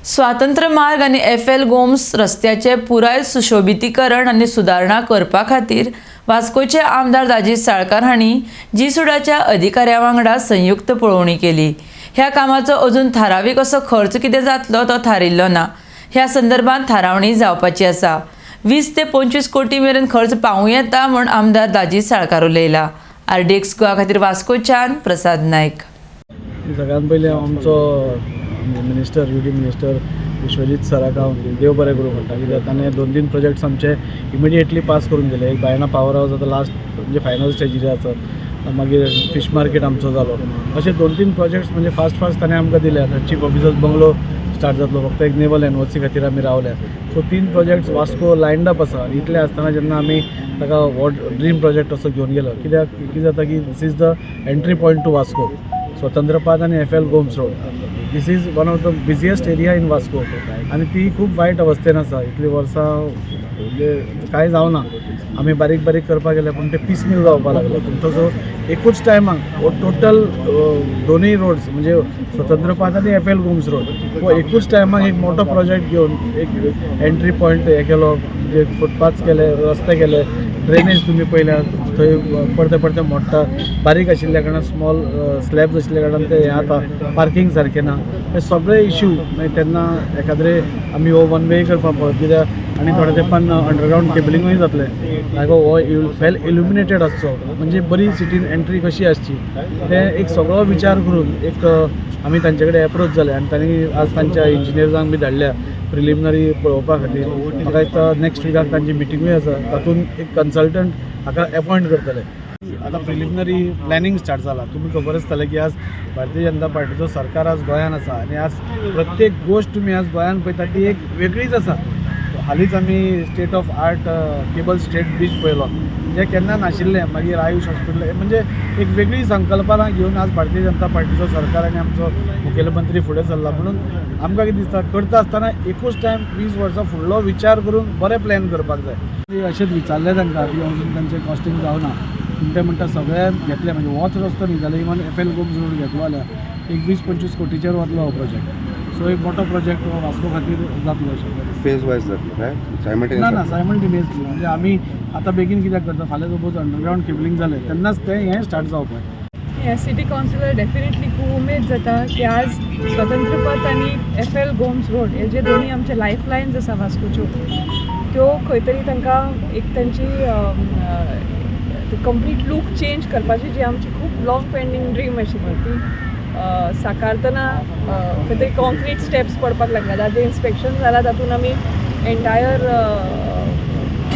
स्वातंत्र्य मार्ग आनी एफ एल गोम्स रस्त्याचे पुराय सुशोबितीकरण आनी सुदारणा करपा खातीर वास्कोचे आमदार दाजी साळकार हांणी जीसुडाच्या अधिकाऱ्या वांगडा संयुक्त पळोवणी केली. ह्या कामाचो अजून थारावीक असो खर्च कितें जातलो तो थारिल्लो ना. ह्या संदर्भात थारावणी जावपाची आसा. 20 ते 25 कोटी मेरेन खर्च पावूं येता म्हूण आमदार दाजी साळकार उलयला. आरडीएक्स गोवा खातीर वास्कोच्यान प्रसाद नायक. सगळ्यात पयलीं आमचो मिनिस्टर, युडी मिनिस्टर विश्वजीत सराक हांव देव बरें करूं म्हणटा, कित्याक ताणें दोन तीन प्रोजेक्ट्स आमचे इमिडिएटली पास करून दिले. एक बायणा पावर हावस आतां लास्ट म्हणजे फायनल स्टेजीर आसा, मागीर फिश मार्केट आमचो जालो. अशे दोन तीन प्रोजेक्ट्स म्हणजे फास्ट फास्ट ताणें आमकां दिले. आतां चीफ ऑफिसर्स बंगलो स्टार्ट जातलो, फक्त एक नेवल एनओसी खातीर आमी रावल्या. सो तीन प्रोजेक्ट्स वास्को लायन्ड अप आसा. आनी इतलें आसतना जेन्ना आमी ताका हो ड्रीम प्रोजेक्ट असो घेवन गेलो, कित्याक कितें जाता की this is the entry point to Vasco. स्वतंत्र पाथ आनी F L Gomes road, this is one of the busiest area in Vasco आनी ती खूब वायट अवस्थेन आसा. इतलीं वर्सां म्हणजे कांय जावना. आमी बारीक बारीक करपाक गेले पूण ते पिसमील जावपाक लागले. पूण तसो एकूच टायमाक हो टोटल दोनूय रोड्स, म्हणजे स्वतंत्र पाथ आनी एफ एल गोम्स रोड, हो एकूच टायमाक एक मोठो प्रोजेक्ट घेवन एक एंट्री पॉयंट हे केलो, म्हणजे फुटपाथ केले, रस्ते केले, ड्रेनेज तुमी पळयल्या, थंय परते परते मोडटा. बारीक आशिल्ल्या कारणान, स्मॉल स्लॅब्स आशिल्ल्या कारणान ते हें आतां पार्कींग सारकें ना. हे सगळे इश्यू मागीर तेन्ना एकाद्रे आमी हो वन वे करपाक पळत, कित्याक आनी थोड्या तेंपान अंडरग्रावंड केबलिंगूय जातलें. लायक हो वेल इल्युमिनेटेड आसचो, म्हणजे बरी सिटीन एंट्री कशी आसची तें एक सगळो विचार करून एक आमी तांचे कडेन एप्रोच जाले आनी तांणी आज तांच्या इंजिनियर्सांक बी धाडल्या प्रिलिमिनरी पळोवपा खातीर. म्हाका दिसता नेक्स्ट विकाक तांची मिटिंगूय आसा, तातूंत एक कन्सल्टंट हाका एपॉयंट करतले. आतां प्रिलिमिनरी प्लॅनिंग स्टार्ट जाला. तुमी खबर आसतलें की आज भारतीय जनता पार्टीचो सरकार आज गोंयान आसा आनी आज प्रत्येक गोश्ट तुमी आज गोंयान पळयता ती एक वेगळीच आसा. हालींच आमी state of art cable stayed bridge पळयलो, जें केन्ना नाशिल्लें. मागीर आयुश हॉस्पिटल, म्हणजे एक वेगळी संकल्पना घेवन आज भारतीय जनता पार्टीचो सरकार आनी आमचो मुखेलमंत्री फुडें सरला. म्हणून आमकां कितें दिसता, करता आसतना एकूच टायम 20 वर्सां फुडलो विचार करून बरें प्लॅन करपाक जाय. अशेंच विचारलें तांकां की अजून तांचें कॉस्टींग जावना, पूण ते म्हणटा सगळें घेतलें, म्हणजे होच रस्तो न्ही जाल्यार even F L Gomes road घेतलो जाल्यार एक 20-25 कोटीचेर वतलो हो प्रोजेक्ट. सो एक मोठो प्रोजेक्ट हो वास्को खातीर जातलो अशें म्हाका दिसता. फेज वायज जातलो काय ना? सायमल्टेनियस? ना, सायमल्टेनियसली. म्हणजे आमी आतां बेगीन कित्याक करता, फाल्यां सपोज अंडरग्रावंड केबलिंग जालें तेन्नाच तें हें स्टार्ट जावपाक. ह्या सिटी कावन्सिलर डेफिनेटली खूब उमेद जाता की आज स्वतंत्र पथ आनी एफ एल गोम्स रोड हे जे दोन्ही आमचे लायफ लायन्स आसा वास्कोच्यो, त्यो खंय तरी तांकां एक तांची कंप्लीट लूक चेंज करपाची जी आमची खूब लॉंग पेंडींग ड्रीम आशिल्ली ती साकारतना खंय तरी कॉन्क्रीट स्टेप्स पडपाक लागल्यात. आतां इन्स्पेक्शन जालां, तातूंत आमी एंटायर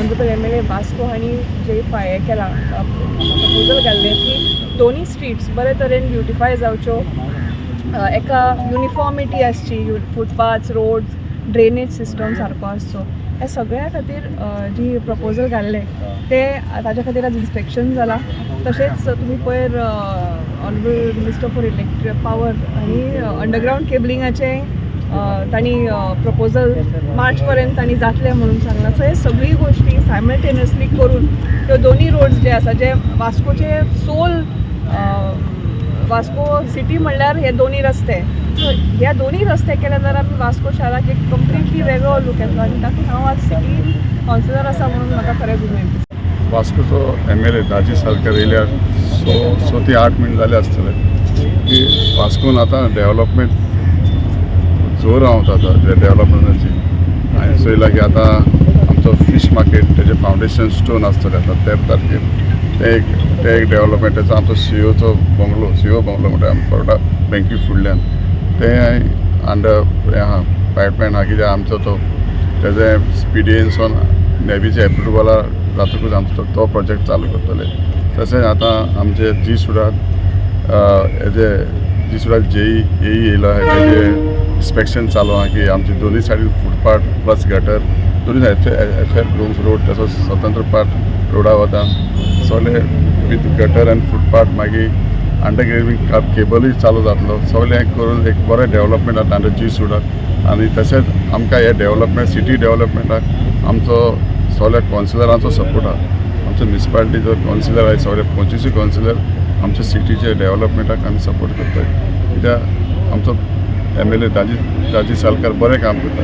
ऑनरेबल एमएलए वास्को हांणी जे हें केलां, प्रपोजल घाल्लें की दोनी स्ट्रीट्स बरे तरेन ब्युटिफाय जावच्यो, एका युनिफॉर्मिटी आसची, फुटपाथ्स, रोड्स, ड्रेनेज सिस्टम सारको आसचो, ह्या सगळ्या खातीर जी प्रपोजल घाल्लें तें ताच्या खातीर आज इन्स्पेक्शन जालां. तशेंच तुमी पयर honourable minister for electric power आनी अंडरग्रावंड केबलिंगाचें तांणी प्रपोजल मार्च पर्यंत तांणी जातलें म्हणून सांगलां. सो हे सगळी गोश्टी सायमल्टेनियसली करून त्यो दोनी रोड्स जे आसा, जे वास्कोचे सोल, वास्को सिटी म्हणल्यार हे दोनी रस्ते, सो ह्या दोनी रस्ते केले जाल्यार आमी वास्को शाराक एक कंप्लिटली वेगळो लूक येतलो आनी तातूंत हांव आज सिटी कावन्सिलर आसा म्हणून म्हाका खरेंच उमेद दिसता. वास्कोचो एमएलए दाजी साळकर येयल्यार 6 ते 8 म्हयने जाले आसतले की वास्कोन आतां डेव्हलपमेंट जोर आहा आतां डेव्हलपमेंटाची. आनी चोयला की आतां आमचो फीश मार्केट, तेजें फावंडेशन स्टोन आसतलें आतां 13 तारखेर. तें एक डेव्हलपमेंट. तेचो आमचो सीओचो बंगलो, सीओ बंगलो म्हणटा आमी बरोडा बँकी फुडल्यान, तें अंडर हें आहा, पायपलायन आहा. कित्याक आमचो तो तेजें पीडीएनसून नेवीचे एप्रुवला जातकूच आमचो तो प्रोजेक्ट चालू करतले. तशेंच आतां आमचे जी सुडाक हेजे जी सुडाक जेई एई येयलो आहा, तेजे इन्स्पेक्शन चालू आहा की आमचे दोनूय सायडीन फुटपाथ प्लस गटर, दोनूय F F L Gomes road तसोच स्वतंत्र पाथ रोडा वता सगळे विथ गटर आनी फुटपाथ, मागीर अंडरग्रावंड केबलूय चालू जातलो. सगळें हें करून एक बरें डेव्हलपमेंट जाता अंडर जी सुडाक. आनी तशेंच आमकां हे डेव्हलपमेंट, सिटी डेव्हलपमेंटाक आमचो सगळ्या कावन्सिलरांचो सपोर्ट आहा. आमचो म्युनिसिपालिटीचो कावन्सिलर आहा, सगळे 25 कावन्सिलर आमच्या सिटीचे डेव्हलपमेंटाक आमी सपोर्ट करताय, कित्याक आमचो MLA Daji Daji Salkar बरें काम करता.